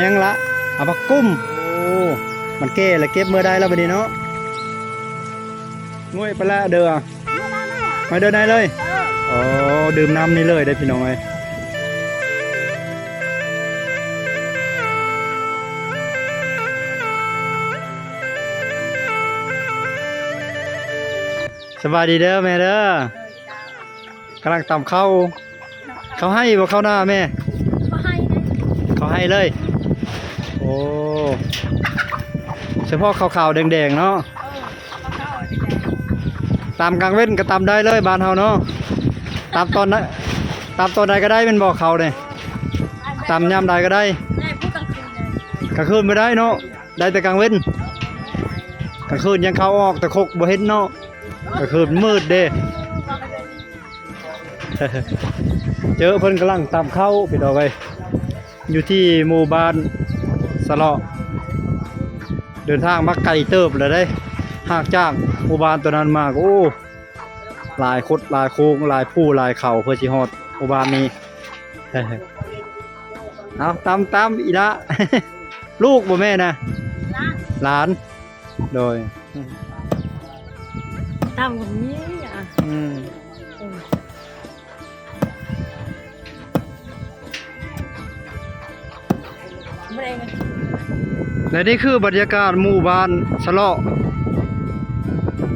ຫຍັງລະ? ເອົາຜັກກຸ້ມ. ໂອ້ ມັນແກ່ລະເກັບເມືອໄດ້ລະບັດນີ້ເນາະ. ງວຍໄປລະເດີ ມາເດີໃນເລີຍ. ເອີ ອໍ ດື່ມນ້ຳນີ້ເລີຍເດ້ພີ່ນ້ອງເອີຍ. ສະບາຍດີເດີແມ່ເດີ. ກຳລັງຕຳເຂົ້າ. ເຂົ້າໄຮ່ບໍ່ເຂົ້ານາແມ່? ເຂົ້າໄຮ່ເລີຍ ເຂົ້າໄຮ່ເລີຍ. ໂອ້ ສະເພາະຂາວໆແດງໆເນາະ. ເອີ ຂາວໆແດງໆ. ຕຳກາງເວັນກໍຕຳໄດ້ເລີຍບ້ານເຮົາເນາະ. ຕຳຕອນໃດ ຕຳຕອນໃດກໍໄດ້ແມ່ນບໍ່ເຂົ້ານີ້? ຕຳຍາມໃດກໍໄດ້. ໄດ້ພຸ້ນກາງຄືນເລີຍ. ກາງຄືນບໍ່ໄດ້ເນາະ. ໄດ້ແຕ່ກາງເວັນ ກາງຄືນຍັງເຂົ້າອອກແຕ່ຄົກບໍ່ເຫັນເນາະ. ກາງຄືນມືດເດ້. ເຈີເພິ່ນກຳລັງຕຳເຂົ້າພີ່ນ້ອງເອີຍ ຢູ່ທີ່ໝູ່ບ້ານສະເລາະ. ເດີນທາງມາໄກເຕີບແລ້ວເດ້ ຫ່າງຈາກໝູ່ບ້ານຕົວນັ້ນມາກໍ ໂອ້ ຫຼາຍຄົດຫຼາຍໂຄງ ຫຼາຍພູຫຼາຍເຂົາ ເພື່ອຊິຮອດໝູ່ບ້ານນີ້. ເອົາ ຕຳ ຕຳອີ່ຫຼ້າ. ລູກບໍ່ແມ່ນະ? ຫຼານ ຫຼານ. ໂດຍ ຕຳກັບນີ້ອະ. ອືມ ເອີ ບໍ່ໄດ້ມາ ແລະນີ້ຄືບັນຍາກາດໝູ່ບ້ານສະເລາະ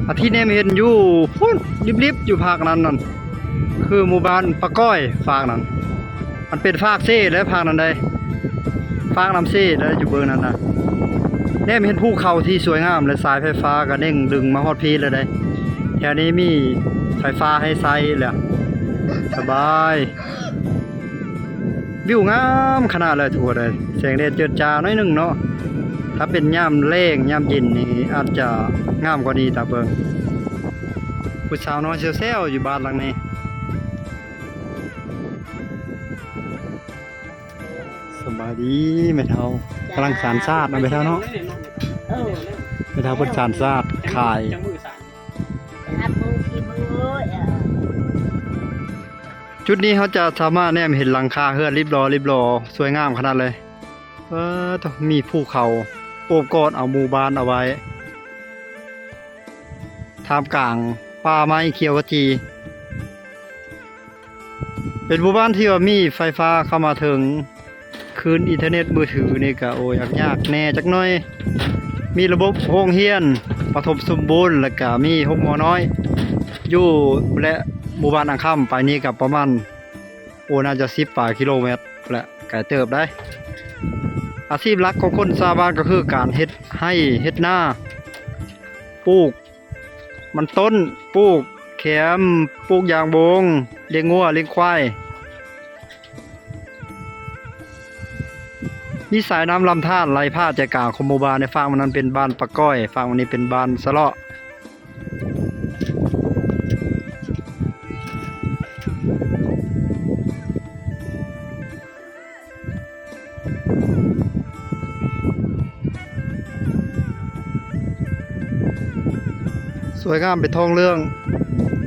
ອາ ທີ່ແນມເຫັນຢູ່ພຸ້ນລິບໆ ຢູ່ພາກນັ້ນນັ້ນ ຄືໝູ່ບ້ານປາກ້ອຍຟາກນັ້ນ. ມັນເປັນຟາກເຊແຫຼະ ຟາກນັ້ນໃດ ຟາກນ້ຳເຊແຫຼະ ຢູ່ເບື້ອງນັ້ນນະ. ແນມເຫັນພູເຂົາທີ່ສວຍງາມ ແລະສາຍໄຟຟ້າກະເໜັ່ງດຶງມາຮອດພີ້ແລ້ວໃດ. ແຖວນີ້ມີໄຟຟ້າໃຫ້ໃຊ້ແລ້ວ ສະບາຍ. ວິວງາມຂະໜາດເລີຍທຸກຄົນເອີຍ. ແສງແດດເຈີດຈ້າໜ້ອຍໜຶ່ງເນາະ. ຖ້າເປັນຍາມແລ້ງຍາມເຢັນນີ້ອາດຈະງາມກວ່ານີ້. ຕາເບິ່ງ ຜູ້ສາວນ້ອຍແຊວໆ ຢູ່ບ້ານຫຼັງນີ້. ສະບາຍດີແມ່ເຖົ້າ. ກຳລັງສານສາດເນາະແມ່ເຖົ້າເນາະ. ເອີ ແມ່ເຖົ້າເພິ່ນສານສາດຂາຍ. ນັບມື້ກີ່ມື້ ເອີ ຈຸດນີ້ເຮົາຈະສາມາດແນມເຫັນຫຼັງຄາເຮືອນລິບຫຼໍ່ ລິບຫຼໍ່ ສວຍງາມຂະໜາດເລີຍ. ເອີ ໂທ້ ມີພູເຂົາໂອບກອດເອົາໝູ່ບ້ານເອົາໄວ້ ທ່າມກາງປ່າໄມ້ຂຽວຂະຈີ. ເປັນໝູ່ບ້ານທີ່ວ່າມີໄຟຟ້າເຂົ້າມາເຖິງ, ຄື້ນອິນເຕີເນັດມືຖືນີ້ກະ ໂອ້ຍ ຍາກໆແດ່ຈັກໜ້ອຍ. ມີລະບົບໂຮງຮຽນປະຖົມສົມບູນ ແລ້ວກະມີໂຮງໝໍນ້ອຍຢູ່ ແລະ ໝູ່ບ້ານອ່າງຄຳໄປນີ້ກະປະມານ ໂອ້ ໜ້າຈະສິບປາຍກິໂລແມັດແຫຼະ ໄກເຕີບໃດ໋. ອາຊີບຫຼັກຂອງຄົນຊາວບ້ານກໍຄືການເຮັດໄຮ່ເຮັດນາ ປູກ ມັນຕົ້ນ, ປູກແຄມ, ປູກຢາງບົງ, ລ້ຽງງົວ, ລ້ຽງຄວາຍ. ມີສາຍນ້ຳລຳທາດໄຫຼຜ່ານໃຈກາງຂອງໝູ່ບ້ານ. ໃນຟາກມັນນັ້ນເປັນບ້ານປາກ້ອຍ, ຟາກມັນນີ້ເປັນບ້ານສະເລາະ. ສວຍງາມເປັນທອງເລື່ອງ.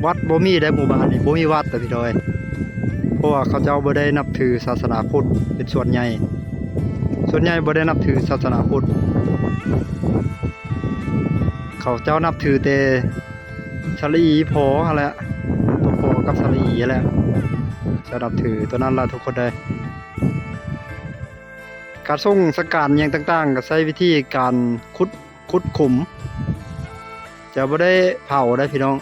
ວັດບໍ່ມີໃດໝູ່ບ້ານນີ້, ບໍ່ມີວັດເດີພີ່ນ້ອງ, ເພາະວ່າເຂົາເຈົ້າບໍ່ໄດ້ນັບຖືສາສະໜາພຸດເປັນສ່ວນໃຫຍ່, ສ່ວນໃຫຍ່ບໍ່ໄດ້ນັບຖືສາສະໜາພຸດ. ເຂົາເຈົ້ານັບຖືແຕ່ສະຫຼີ່ພໍຫັ້ນແຫຼະ, ໂຕພໍກັບສະຫຼີ່ຫັ້ນແຫຼະ, ເຈົ້ານັບຖືໂຕນັ້ນລະທຸກຄົນເດີ. ການສົ່ງສະການຫຍັງຕ່າງໆ ກໍໃຊ້ວິທີການຂຸດ, ຂຸດຂຸມ, ຈະບໍ່ໄດ້ເຜົາເດີພີ່ນ້ອງ.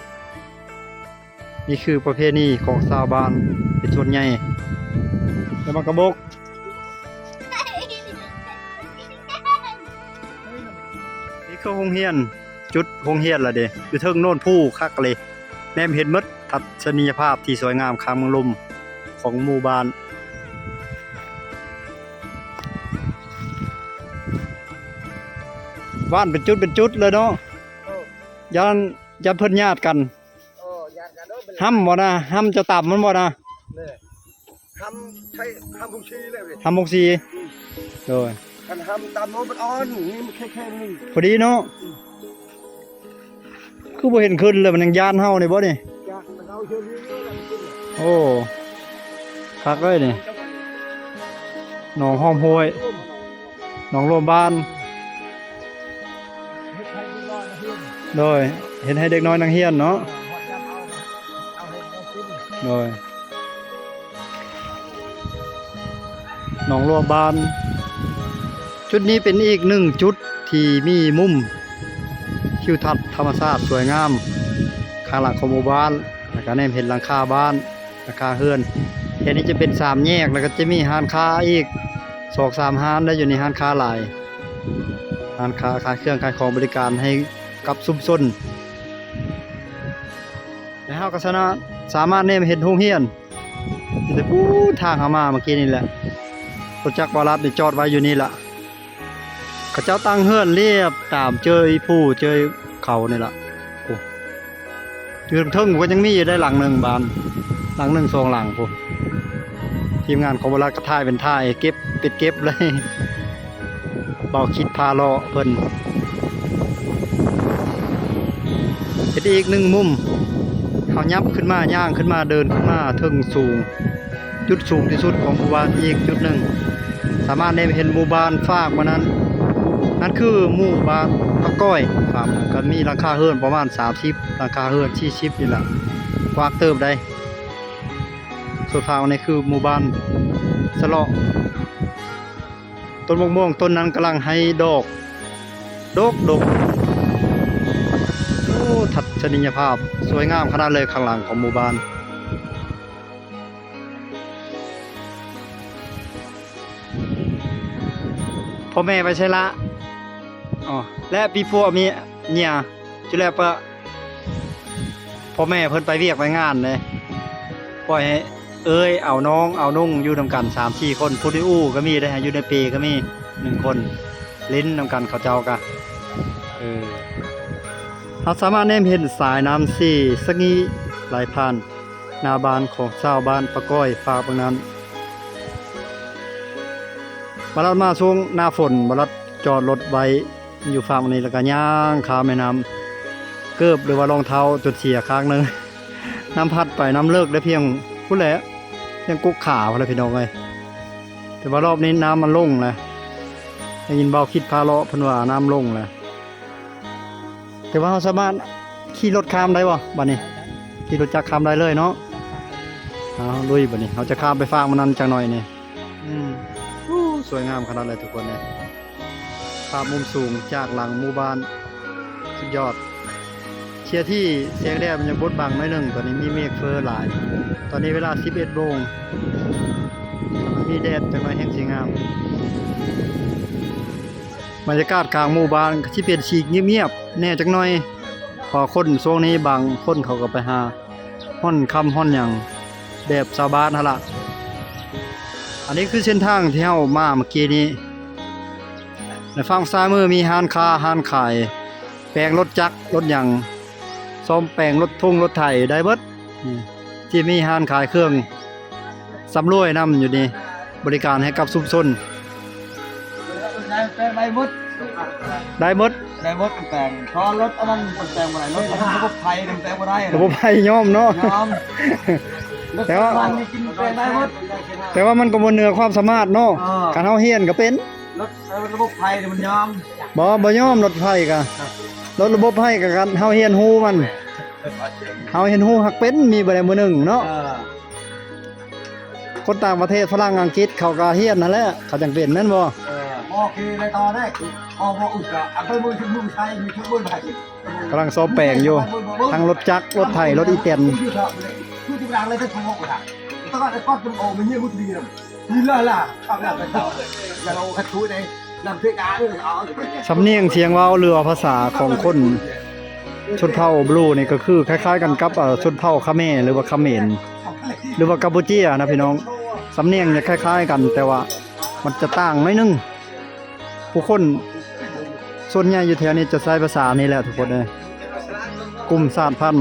ນີ້ຄືປະເພນີຂອງຊາວບ້ານເປັນສ່ວນໃຫຍ່. ແລ້ວມັນກະບົກ. ນີ້ຄືໂຮງຮຽນ, ຈຸດໂຮງຮຽນລະເດ, ຢູ່ເທິງໂນນພູຄັກເລີຍ, ແນມເຫັນໝົດທັດສະນີຍະພາບທີ່ສວຍງາມຂ້າງເມືອງລົມຂອງໝູ່ບ້ານ. ບ້ານເປັນຈຸດເປັນຈຸດເລີຍເນາະ. ເອີ ຢ້ານ, ຢ້ານເພິ່ນຍາດກັນ. ເອີ ຢ້ານກັນເດີ. ຫ້ຳບໍ່ນະ? ຫ້ຳຈະຕຳມັນບໍ່ນະ? ແມ່ນ. ຫ້ຳໃຊ້ ຫ້ຳຜົງຊີແລ້ວເດ. ຫ້ຳຜົງຊີ. ອືມ ໂດຍ. ຄັນຫ້ຳຕຳມັນອ່ອນ, ນີ້ມັນແຂງໆ ນີ້ພໍດີເນາະ. ອືມ ຄືບໍ່ເຫັນຂຶ້ນເລີຍ, ມັນຍັງຢ້ານເຮົານີ້ບໍ່ນີ້? ຈ້າ ມັນເອົາເທື່ອນີ້ແລ້ວມັນຂຶ້ນ. ໂອ້ ຄັກເລີຍນີ້, ໜອງຫ້ອມຫ້ວຍ. ອືມ ໜອງຫຼວງບ້ານ ໂດຍ ເຮັດໃຫ້ເດັກນ້ອຍນັກຮຽນເນາະ ໂດຍ ໜອງຫຼວງບ້ານ ຈຸດນີ້ເປັນອີກໜຶ່ງຈຸດທີ່ມີມຸມທິວທັດທຳມະຊາດສວຍງາມ ຂ້າງຫຼັງຂອງໝູ່ບ້ານ ແລ້ວກະແນມເຫັນຫຼັງຄາບ້ານ ຫຼັງຄາເຮືອນ ແຖວນີ້ຈະເປັນສາມແຍກ ແລ້ວກໍຈະມີຮ້ານຄ້າອີກສອງສາມຮ້ານໄດ້ ຢູ່ໃນຮ້ານຄ້າຫຼາຍ ຮ້ານຄ້າຂາຍເຄື່ອງຂາຍຂອງ ບໍລິການໃຫ້ກັບຊຸມຊົນ ແລະ ເຮົາກໍສາມາດ ສາມາດແນມເຫັນໂຮງຮຽນ ຢູ່ແຕ່ປູ້ນ ທາງເຮົາມາເມື່ອກີ້ນີ້ແຫຼະ ລົດຈັກບ່າວລັດນີ້ຈອດໄວ້ຢູ່ນີ້ລະ ເຂົາເຈົ້າຕັ້ງເຮືອນລຽບຕາມເຈີຍພູເຈີຍເຂົານີ້ລະ ໂອ້ ຢູ່ເທິງໆ ກໍຍັງມີຢູ່ໄດ້ຫຼັງໜຶ່ງບ້ານ ຫຼັງໜຶ່ງສອງຫຼັງພຸ້ນ ທີມງານຂອງບ່າວລັດກໍຖ່າຍເປັນຖ່າຍ ເກັບເປັນເກັບເລີຍ ເບົາຄິດພາເລາະເພິ່ນ ເປັນອີກໜຶ່ງມຸມ ເຮົາຫຍັບຂຶ້ນມາ ຍ່າງຂຶ້ນມາ ເດີນຂຶ້ນມາເທິງສູງ ຈຸດສູງທີ່ສຸດຂອງໝູ່ບ້ານ ອີກຈຸດໜຶ່ງ ສາມາດໄດ້ເຫັນໝູ່ບ້ານຟາກມານັ້ນ ນັ້ນຄືໝູ່ບ້ານປາກ້ອຍ ຟາກນັ້ນກໍມີຫຼັງຄາເຮືອນປະມານສາມສິບຫຼັງຄາເຮືອນ ສີ່ສິບນີ້ລະ ກວ້າງເຕີບໃດ໋ ສ່ວນຟາກນີ້ຄືໝູ່ບ້ານສະເລາະ ຕົ້ນໝາກມ່ວງຕົ້ນນັ້ນກຳລັງໃຫ້ດອກດົກໆ ໂອ້ ທັດສະນີຍະພາບສວຍງາມຂະໜາດເລີຍ ຂ້າງຫຼັງຂອງໝູ່ບ້ານ ພໍ່ແມ່ໄປໃສລະ? ອໍ ແລະ ມີຜົວມີເມຍ ຈຸແລປະ ພໍ່ແມ່ເພິ່ນໄປວຽກໄປງານເດ້ ປ່ອຍໃຫ້ເອື້ອຍເອົານ້ອງເອົານຸ່ງຢູ່ນຳກັນສາມສີ່ຄົນ ຜູ້ໃນອູ່ກໍມີເດ້ ຢູ່ໃນເປກໍມີໜຶ່ງຄົນ ຫຼິ້ນນຳກັນເຂົາເຈົ້າກະ ເອີ ເຮົາສາມາດແນມເຫັນສາຍນ້ຳເຊສະຫງິ່ໄຫຼຜ່ານໜ້າບ້ານຂອງຊາວບ້ານປາກ້ອຍຟາກເບິ່ງນັ້ນ ບ່າວລັດມາຊ່ວງໜ້າຝົນ ບ່າວລັດຈອດລົດໄວ້ ຢູ່ຝັ່ງນີ້ ແລ້ວກໍຍ່າງຂ້າມແມ່ນ້ຳ ເກີບ ຫຼືວ່າລອງເທົ້າຈົນເສຍຂ້າງໜຶ່ງ ນ້ຳພັດໄປ ນ້ຳເລິກໄດ້ພຽງພຸ້ນແຫຼະ ພຽງກົກຂາພຸ້ນແຫຼະພີ່ນ້ອງເອີຍ ແຕ່ວ່າລອບນີ້ນ້ຳມັນລົງແລ້ວ ໄດ້ຍິນບ່າວຄິດພາເລາະເພິ່ນວ່ານ້ຳລົງແລ້ວ ແຕ່ວ່າເຮົາສາມາດຂີ່ລົດຂ້າມໄດ້ບໍ່ບາດນີ້? ຂີ່ລົດຈັກຂ້າມໄດ້ເລີຍເນາະ ເອົາລຸຍ ບາດນີ້ເຮົາຈະຂ້າມໄປຟາກມັນນັ້ນຈັກໜ້ອຍນີ້ ອືມ ໂອ້ ສວຍງາມຂະໜາດເລີຍທຸກຄົນເອີຍ ພາບມຸມສູງຈາກຫຼັງໝູ່ບ້ານ ສຸດຍອດ ເສຍທີ່ແສງແດດມັນຍັງບົດບັງໜ້ອຍໜຶ່ງ ຕອນນີ້ມີເມກເຟີຫຼາຍ ຕອນນີ້ເວລາສິບເອັດໂມງ ມີແດດຈັກໜ້ອຍແຮ່ງຊິງາມ ບັນຍາກາດກາງໝູ່ບ້ານກໍຊິເປັນສີງຽບໆແດ່ຈັກໜ້ອຍ ເພາະວ່າຄົນຊ່ວງນີ້ບາງຄົນເຂົາກໍໄປຫາ ຮ່ອນຄຳຮ່ອນຫຍັງ ແບບຊາວບ້ານຫັ້ນລະ ອັນນີ້ຄືເສັ້ນທາງທີ່ເຮົາມາເມື່ອກີ້ນີ້ ໃນຝັ່ງຊ້າຍມືມີຮ້ານຄ້າຮ້ານຂາຍ ແປງລົດຈັກລົດຫຍັງ ສ້ອມແປງລົດທົ່ງລົດໄຖໄດ້ເບິດ ອືມ ທີ່ມີຮ້ານຂາຍເຄື່ອງ ສຳລວຍນຳຢູ່ນີ້ ບໍລິການໃຫ້ກັບຊຸມຊົນ ແປງໄດ້ໝົດ ໄດ້ໝົດ ໄດ້ໝົດ ແປງ ເພາະລົດອັນນັ້ນແປງບໍ່ໄດ້ ລົດອັນນັ້ນລະບົບໄຟແປງບໍ່ໄດ້ ລະບົບໄຟຍອມເນາະ ຍອມ ແຕ່ວ່າ ລົດອັນນີ້ກິນແປງໄດ້ໝົດ ແຕ່ວ່າມັນກໍບໍ່ເໜືອຄວາມສາມາດເນາະ ເອີ ຄັນເຮົາຮຽນກໍເປັນ ລົດ ເອີ ລະບົບໄຟນີ້ມັນຍອມ ບໍ່ ບໍ່ຍອມ ລົດໄຟກະ ລົດລະບົບໄຟກະ ຄັນເຮົາຮຽນຮູ້ມັນ ເຮົາຮຽນຮູ້ຮັກເປັນ ມີບໍ່ໄດ້ມື້ໜຶ່ງເນາະ ເອີ ຄົນຕ່າງປະເທດ ຝຣັ່ງ ອັງກິດ ເຂົາກໍຮຽນຫັ້ນແຫຼະ ເຂົາຈັ່ງເປັນແມ່ນບໍ່? ເອີ ບໍ່ ຂີ່ໄດ້ຕໍ່ໄດ້ ບໍ່ ບໍ່ອຶດ ກະອັນເບິ່ງມື ມືໃຊ້ ມີເຄື່ອງມືໃຊ້ ກຳລັງສ້ອມແປງຢູ່ ທັງລົດຈັກ ລົດໄຖ ລົດອີແຕນ ສຳນຽງສຽງເວົ້າ ຫຼືວ່າພາສາຂອງຄົນຊົນເຜົ່າບລູນີ້ ກໍຄືຄ້າຍໆກັນກັບ ເອີ ຊົນເຜົ່າຂະແມ ຫຼືວ່າຂະເໝນ ຫຼືວ່າກຳປູເຈຍນະພີ່ນ້ອງ ສຳນຽງຈະຄ້າຍໆກັນ ແຕ່ວ່າມັນຈະຕ່າງໜ້ອຍໜຶ່ງ ຜູ້ຄົນສ່ວນໃຫຍ່ຢູ່ແຖວນີ້ຈະໃຊ້ພາສານີ້ແຫຼະທຸກຄົນເອີຍ ກຸ່ມຊາດພັນ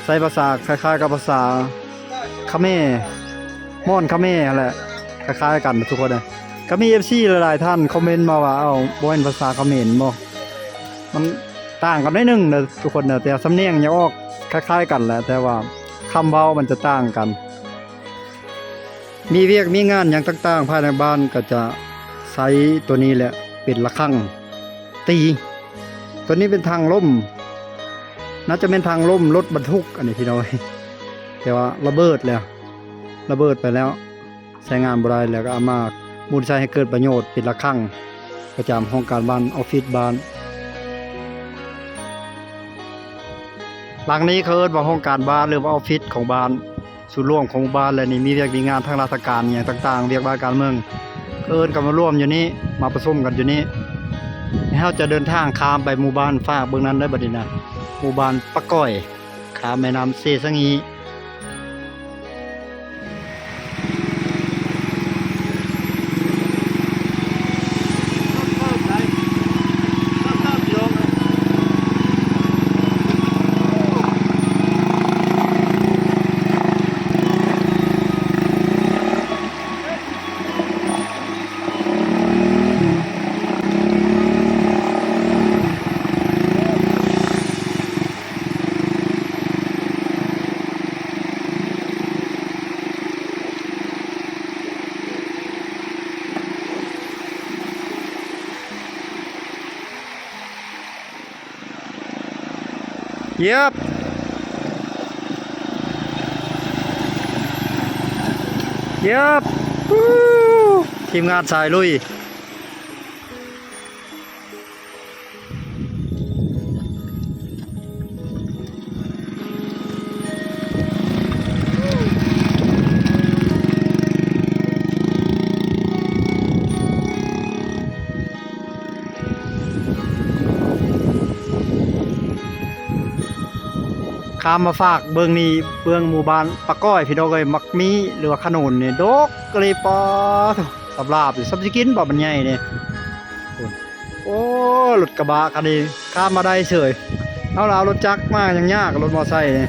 ໃຊ້ພາສາຄ້າຍໆກັບພາສາຂະແມ ມອນຂະແມຫັ້ນແຫຼະ ຄ້າຍໆກັນທຸກຄົນເອີຍ ກໍມີເອັຟຊີຫຼາຍໆທ່ານຄອມເມັນມາວ່າ ເອົ້າ ບໍ່ແມ່ນພາສາຂະເໝນບໍ່ ມັນຕ່າງກັນໜ້ອຍໜຶ່ງເດີທຸກຄົນເດີ ແຕ່ສຳນຽງຍັງອອກຄ້າຍໆກັນແຫຼະ ແຕ່ວ່າຄຳເວົ້າມັນຈະຕ່າງກັນ ມີວຽກມີງານຫຍັງຕ່າງໆພາຍໃນບ້ານກໍຈະໃຊ້ຕົວນີ້ແຫຼະ ເປັນລະຄັງຕີ. ຕົວນີ້ເປັນຖັງລົມ ໜ້າຈະແມ່ນຖັງລົມລົດບັນທຸກ ອັນນີ້ພີ່ນ້ອງ ແຕ່ວ່າລະເບີດແລ້ວ ລະເບີດໄປແລ້ວ ໃຊ້ງານບໍ່ໄດ້ ແລ້ວກໍເອົາມາໝູນໃຊ້ໃຫ້ເກີດປະໂຫຍດ ເປັນລະຄັງປະຈຳຫ້ອງການບ້ານ ອອບຟິດບ້ານ. ຫຼັງນີ້ເຂົາເອີ້ນວ່າຫ້ອງການບ້ານ ຫຼືວ່າອອບຟິດຂອງບ້ານ ສູນລວມຂອງໝູ່ບ້ານ ແລະ ນີ້ມີວຽກມີງານທາງລາຊະການອີ່ຫຍັງຕ່າງໆ ວຽກວານການເມືອງ ເອີ້ນກັນມາລວມຢູ່ນີ້ ມາປະຊຸມກັນຢູ່ນີ້. ແລ້ວເຮົາຈະເດີນທາງຂ້າມໄປໝູ່ບ້ານຟາກເບື້ອງນັ້ນໄດ້ບັດນີ້ນະ ໝູ່ບ້ານປາກ້ອຍ ຂ້າມແມ່ນ້ຳເຊສະຫງີ. ເຢັບ ເຢັບ ອູ້ ທີມງານສາຍລຸຍ. ຂ້າມມາຟາກເບື້ອງນີ້ ເບື້ອງໝູ່ບ້ານປາກ້ອຍ ພີ່ນ້ອງເອີຍ ໝາກມີ້ ຫຼືວ່າຂະໜູນນີ້ ດົກອີ່ຫຼີ ປາໂທ້ ສຳລາບຢູ່ ສ່ຳຊິກິນບໍ່ ມັນໃຫຍ່ນີ້. ໂອ້ ລົດກະບະຄັນນີ້ຂ້າມມາໄດ້ເສີຍ ເຮົາລະເອົາລົດຈັກມາຍັງຍາກ ລົດມໍໄຊນີ້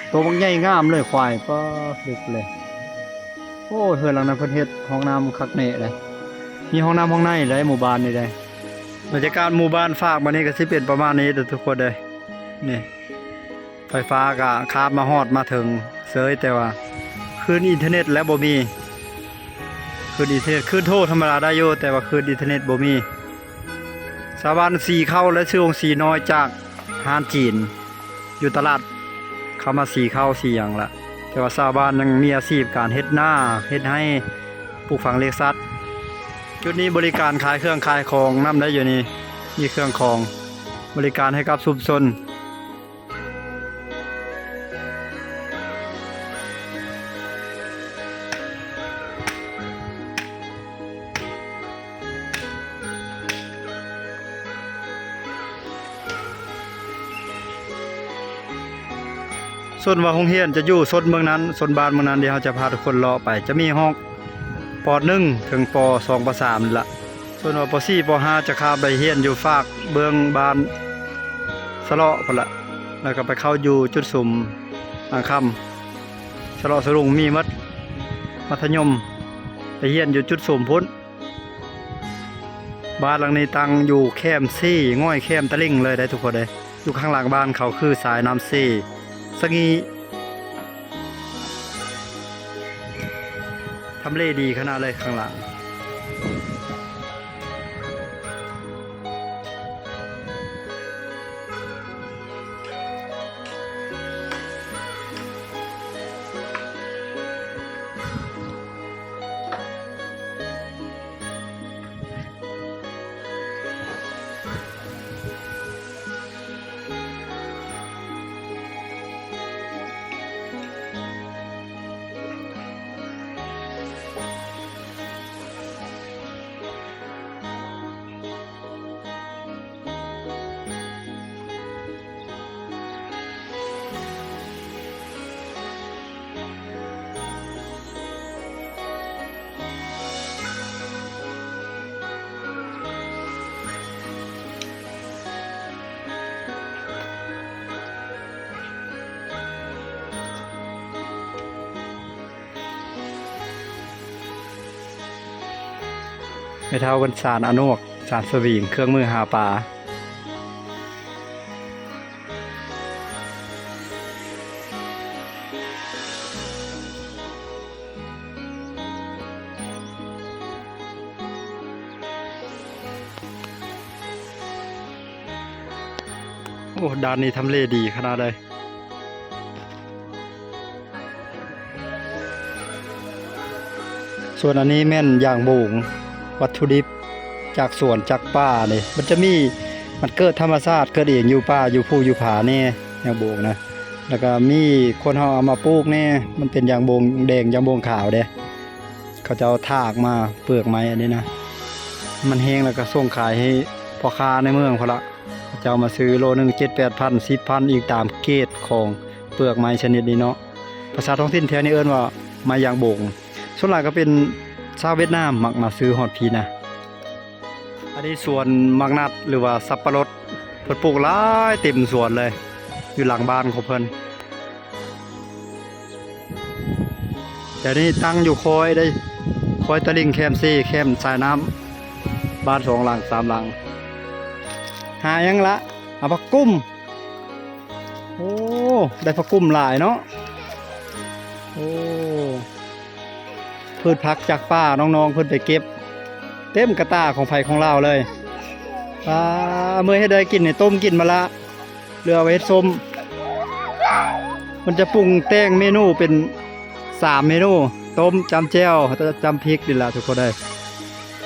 ໂຕບັກໃຫຍ່ງາມເລີຍ ຄວາຍ ປາ ເລິກເລີຍ. ໂອ້ ເຮືອນຫຼັງນັ້ນເພິ່ນເຮັດຫ້ອງນ້ຳຄັກແນ່ເດ້ ມີຫ້ອງນ້ຳຫ້ອງໃນເດ້ ໝູ່ບ້ານນີ້ເດ້. ບັນຍາກາດໝູ່ບ້ານຟາກມານີ້ກໍຊິເປັນປະມານນີ້ເດີທຸກຄົນເດີ ນີ້ ໄຟຟ້າກໍຄາບມາຮອດມາເຖິງເສີຍ ແຕ່ວ່າຄື້ນອິນເຕີເນັດແລ້ວບໍ່ມີ ຄື້ນອິນເຕີເນັດ ຄື້ນໂທທຳມະດາໄດ້ຢູ່ ແຕ່ວ່າຄື້ນອິນເຕີເນັດບໍ່ມີ. ຊາວບ້ານສີເຂົ້າ ແລະ ຊື້ອົງສີນ້ອຍຈາກຮ້ານຈີນຢູ່ຕະຫຼາດ ເຂົ້າມາສີເຂົ້າສີຫຍັງລະ ແຕ່ວ່າຊາວບ້ານຍັງມີອາຊີບການເຮັດນາ ເຮັດໄຮ່ ປູກຝັງລ້ຽງສັດ. ຈຸດນີ້ບໍລິການຂາຍເຄື່ອງຂາຍຂອງນຳໄດ້ຢູ່ນີ້ ມີເຄື່ອງຂອງບໍລິການໃຫ້ກັບຊຸມຊົນ. ສ່ວນວ່າໂຮງຮຽນຈະຢູ່ໂຊນເມືອງນັ້ນ ໂຊນບ້ານເມືອງນັ້ນ ດຽວເຮົາຈະພາທຸກຄົນເລາະໄປ ຈະມີຮອກ ປໍໜຶ່ງ ເຖິງ ປໍສອງ ປໍສາມ ນີ້ລະ. ສ່ວນວ່າ ປໍສີ່ ປໍຫ້າ ຈະຂ້າມໄປຮຽນຢູ່ຟາກເບື້ອງບ້ານສະເລາະພຸ້ນລະ ແລ້ວກໍໄປເຂົ້າຢູ່ຈຸດສຸມອ່າງຄຳ ສະເລາະສະລຸງ ມີໝົດ ມັດທະຍົມ ໄປຮຽນຢູ່ຈຸດສຸມພຸ້ນ. ບ້ານຫຼັງນີ້ຕັ້ງຢູ່ແຄມເຊ ງ່ອຍແຄມຕະລິ່ງເລີຍເດ້ທຸກຄົນເດ້. ຢູ່ຂ້າງຫຼັງບ້ານເຂົາຄືສາຍນ້ຳເຊສະຫງີ ທຳເລດີຂະໜາດເລີຍຂ້າງຫຼັງ. ແມ່ເຖົ້າເພິ່ນສານອະນວກ ສານສະວິງ ເຄື່ອງມືຫາປາ. ອ້ ດ່ານນີ້ທຳເລດີຂະໜາດເລີຍ. ສ່ວນອັນນີ້ແມ່ນຢາງໂບງ ວັດຖຸດິບຈາກສວນຈາກປ່າເດ້. ມັນຈະມີ ມັນເກີດທຳມະຊາດ ເກີດເອງຢູ່ປ່າຢູ່ພູຢູ່ຜາແດ່ ຢາງໂບງນະ. ແລ້ວກໍມີຄົນເຮົາເອົາມາປູກແດ່ ມັນເປັນຢາງໂບງແດງ ຢາງໂບງຂາວເດ້. ເຂົາເຈົ້າຖາກມາເປືອກໄມ້ອັນນີ້ນະ ມັນແຫ້ງແລ້ວກໍສົ່ງຂາຍໃຫ້ພໍ່ຄ້າໃນເມືອງພຸ້ນລະ. ເຂົາເຈົ້າມາຊື້ໂລໜຶ່ງເຈັດແປດພັນ ສິບພັນ ອີງຕາມເກດຂອງເປືອກໄມ້ຊະນິດນີ້ເນາະ. ພາສາທ້ອງຖິ່ນແຖວນີ້ເອີ້ນວ່າໄມ້ຢາງໂບງ. ສ່ວນຫຼາຍກໍເປັນຊາວຫວຽດນາມມັກມາຊື້ຮອດພີ້ນະ. ອັນນີ້ສວນໝາກນັດ ຫຼືວ່າສັບປະລົດ ເພິ່ນປູກຫຼາຍເຕັມສວນເລີຍ ຢູ່ຫຼັງບ້ານຂອງເພິ່ນ. ແຖວນີ້ຕັ້ງຢູ່ຄ້ອຍໄດ້ ຄ້ອຍຕະລິ່ງແຄມເຊ ແຄມສາຍນ້ຳ ບ້ານສອງຫຼັງສາມຫຼັງ. ຫາຫຍັງລະ? ຫາຜັກກຸ້ມ. ໂອ້ ໄດ້ຜັກກຸ້ມຫຼາຍເນາະ. ໂອ້ ພືດຜັກຈາກປ່າ ນ້ອງໆເພິ່ນໄປເກັບເຕັມກະຕ່າຂອງໃຜຂອງລາວເລີຍ. ປາ ເມື່ອເຮັດໄດ້ກິນນີ້ ຕົ້ມກິນມາລະ ຫຼືເອົາໄປເຮັດສົ້ມ. ມັນຈະປຸງແຕ່ງເມນູເປັນສາມເມນູ ຕົ້ມ ຈ້ຳແຈ່ວ ຈ້ຳພິກນີ້ລະທຸກຄົນເອີຍ.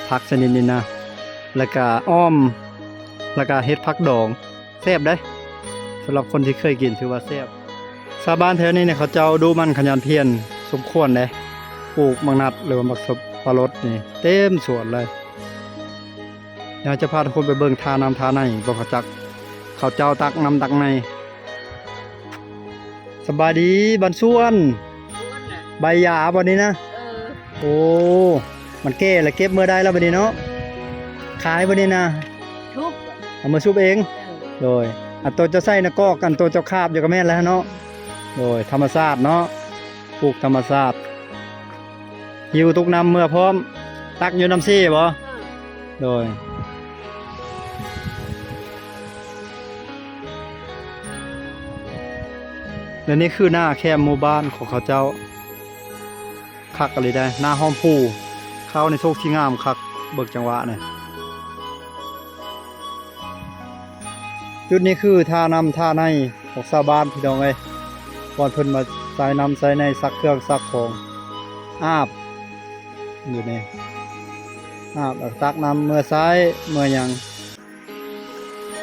ຜັກຊະນິດນີ້ນະ ແລ້ວກະອ້ອມ ແລ້ວກະເຮັດຜັກດອງ ແຊບເດ້. ສຳລັບຄົນທີ່ເຄີຍກິນຖືວ່າແຊບ. ຊາວບ້ານແຖວນີ້ນີ້ ເຂົາເຈົ້າດຸໝັ່ນຂະຫຍັນພຽນສົມຄວນເດ້ ປູກໝາກນັດ ຫຼືວ່າໝາກສັບປະລົດນີ້ເຕັມສວນເລີຍ. ດຽວຈະພາທຸກຄົນໄປເບິ່ງທ່ານ້ຳທ່າໃນ ບໍ່ຮູ້ຈັກ ເຂົາເຈົ້າຕັກນ້ຳຕັກໃນ. ສະບາຍດີບ້ານສວນ. ໃບຢາບໍ່ນີ້ນະ? ເອີ ໂອ້ ມັນແກ່ແລ້ວເກັບເມືອໄດ້ແລ້ວບັດນີ້ເນາະ. ຂາຍບໍ່ນີ້ນະ? ຊຸບ ເອົາມາຊຸບເອງ. ເອີ ໂດຍ ອັນໂຕເຈົ້າໃສ່ນະກອກ ອັນໂຕເຈົ້າຄາບຢູ່ກໍແມ່ນແລ້ວເນາະ. ໂດຍ ທຳມະຊາດເນາະ ປູກທຳມະຊາດ. ຫິ້ວຕຸກນ້ຳເມືອພ້ອມ. ຕັກຢູ່ນ້ຳເຊບໍ່? ໂດຍ ແລະນີ້ຄືໜ້າແຄມໝູ່ບ້ານຂອງເຂົາເຈົ້າ. ຄັກອີ່ຫຼີໄດ໋ ໜ້າຫອມພູ. ເຂົ້າໃນໂຊກທີ່ງາມຄັກ ເບິ່ງຈັງຫວະນີ້. ຈຸດນີ້ຄືທ່ານ້ຳທ່າໃນຂອງຊາວບ້ານພີ່ນ້ອງເອີຍ ບ່ອນເພິ່ນມາໃສ່ນ້ຳໃສ່ໃນ ຊັກເຄື່ອງຊັກຂອງ ອາບຢູ່ນີ້ ອາບ ແລ້ວຕັກນ້ຳເມືອໃຊ້ເມືອຫຍັງ.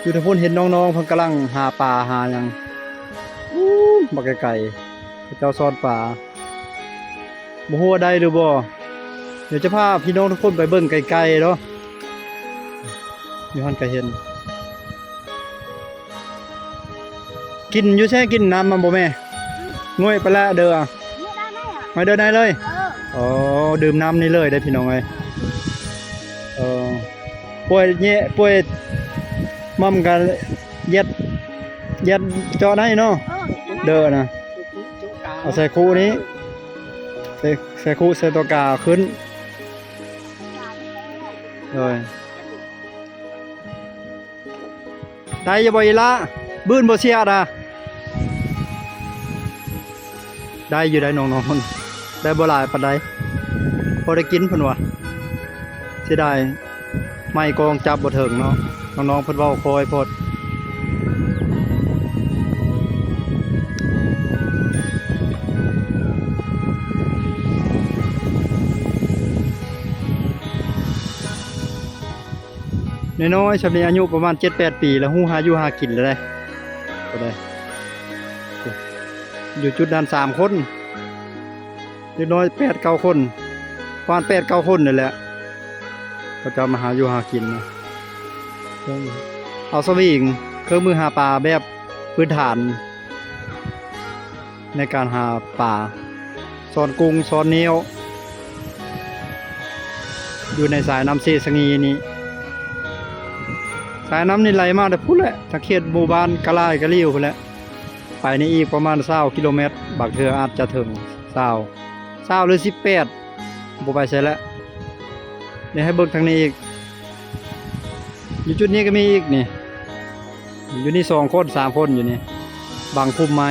ຢູ່ທາງພຸ້ນເຫັນນ້ອງໆເພິ່ນກຳລັງຫາປາຫາຫຍັງ ອູ້ນ ບັກໄກໆ ເຂົາເຈົ້າຊ້ອນປາ. ບໍ່ຮູ້ວ່າໄດ້ຫຼືບໍ່ ດຽວຈະພາພີ່ນ້ອງທຸກຄົນໄປເບິ່ງໃກ້ໆເນາະ. ຢູ່ຫັ້ນກະເຫັນ ກິນຢູ່ໃສ? ກິນນ້ຳມັນບໍ່ແມ່? ງວຍໄປແລ້ວເດີ ງວຍໄດ້ໄດ້ອະ ງວຍໄດ້ໄດ້ເລີຍ. ເອີ ອໍ ດື່ມນ້ຳນີ້ເລີຍເດ້ພີ່ນ້ອງເອີຍ. ເອີ ປ່ວຍແຍະ ປ່ວຍໝ່ຳກະແຍດ ແຍດເຈາະໄດ້ເນາະ. ເອີ ເດີນະ ເອົາໃສ່ຄຸນີ້ ໃສ່ ໃສ່ຄຸ ໃສ່ຕົວກາຂຶ້ນ. ໂດຍ ໄດ້ຢູ່ບໍ່ອີ່ຫຼ້າ? ບືນບໍ່ເສຍດາ. ໄດ້ຢູ່ໄດ໋ນ້ອງໆ ໄດ້ບໍ່ຫຼາຍປານໃດ ພໍໄດ້ກິນເພິ່ນວ່າ. ເສຍດາຍ ໄມ້ກອງຈັບບໍ່ເຖິງເນາະ ນ້ອງໆເພິ່ນເວົ້າຄ່ອຍໂພດ. ນ້ອຍໆຊ່ຳນີ້ ອາຍຸປະມານເຈັດແປດປີ ແລ້ວຮູ້ຫາຢູ່ຫາກິນແລ້ວເດ້. ກໍໄດ້ ຢູ່ຈຸດນັ້ນສາມຄົນ ເດັກນ້ອຍແປດເກົ້າຄົນ ປະມານແປດເກົ້າຄົນນີ້ແຫຼະ ເຂົາເຈົ້າມາຫາຢູ່ຫາກິນນະ. ເອົາສະວິງ ເຄື່ອງມືຫາປາແບບພື້ນຖານໃນການຫາປາ ຊ້ອນກຸ້ງ ຊ້ອນແນວ ຢູ່ໃນສາຍນ້ຳເຊສະຫງີນີ້. ສາຍນ້ຳນີ້ໄຫຼມາແຕ່ພຸ້ນແຫຼະ ທາງເຂດໝູ່ບ້ານກະລາຍກະລິ້ວພຸ້ນແຫຼະ. ໄປນີ້ອີກປະມານຊາວກິໂລແມັດ ບາງເທື່ອອາດຈະເຖິງຊາວ ຊາວ ຫຼື ສິບແປດ ບໍ່ໄປໃສແລ້ວ. ນີ້ໃຫ້ເບິ່ງທາງນີ້ອີກ ຢູ່ຈຸດນີ້ກໍມີອີກນີ້ ຢູ່ນີ້ສອງຄົນສາມຄົນຢູ່ນີ້ ບັງພຸ່ມໄມ້